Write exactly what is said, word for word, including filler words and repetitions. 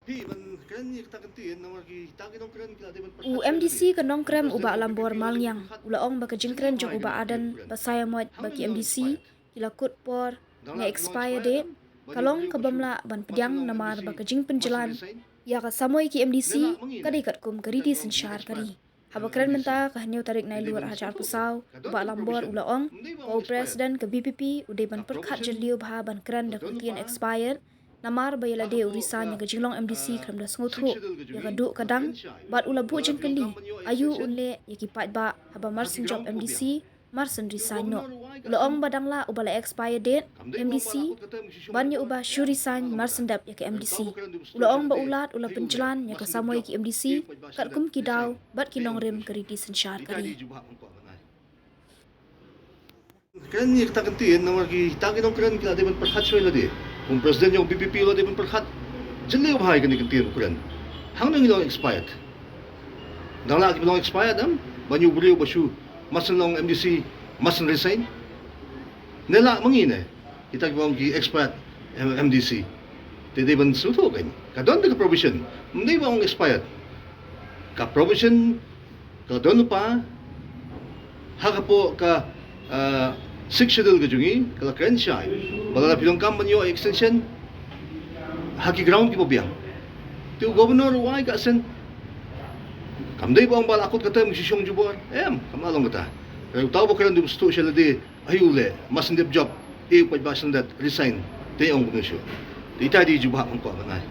U M D C ka Nongkrem u Bah Lambor Malngiang u la ong ba ka jingkren jong u Bah Ardent Basaiawmoit ba ki M D C ki la kut por nga expire date ka long ka bym lah ban pdiang namar ba ka jingpynjlan ïa ka samoi ki M D C ka dei katkum ka riti synshar ka ri. Haba kren mynta ka hynñiew tarik Nailur arhajar arphew saw, u Bah Lambor u la ong ba u president ka V P P u dei ban pyrkhat jylliew bha ban kren da ka ktien expired namar ba ïa lade u resign ïa ka jinglong M D C khlem da sngewthuh ïa ka duh ka dang bad u la buh jingkylli aïu un leh ïa ki paidbah haba mar syn jop M D C mar syn resign noh. U la ong ba dang lah uba la expire date M D C ban ïa uba shu resign mar syn dep ïa ka M D C. U la ong ba u Lat u la pynjlan ïa ka samoi ki M D C katkum ki daw bad ki nongrim ka riti synshar ka ri. Kren ïa kata ka ktien namar kita ki nongkren ki la dei ban pyrkhat shuwa lade. Kum president jong V P P la dei ban pyrkhat jylliew bha ïa kane ka ktien u kren. Hangne ngi long expired. Dang lah kiba long expired em? Ba ngi u briew ba shu mar syn long M D C mar syn resign. Ne lah ma ngi ne kita kiba ong ki expired M D C. Te dei ban sngewthuh kan ka don da ka provision. Ym dei ba ong expired. Ka provision ka don lypa ha ka poh ka sixth schedule ka jong ngi ka la kren shai ba lada phi donkam ban ïoh extension ha ki ground kiba biang. Te u governor u ai ka assent. Kam dei ba ong ba la kut ka term shisha jubor em, kam la long kata. Uta uba kren u sngewthuh sha lade aïu leh, mar syn dep jop, e u paidbah syn dep resign. Te ong kumno shuh. Te ita dei jubab hangkoh ban ai.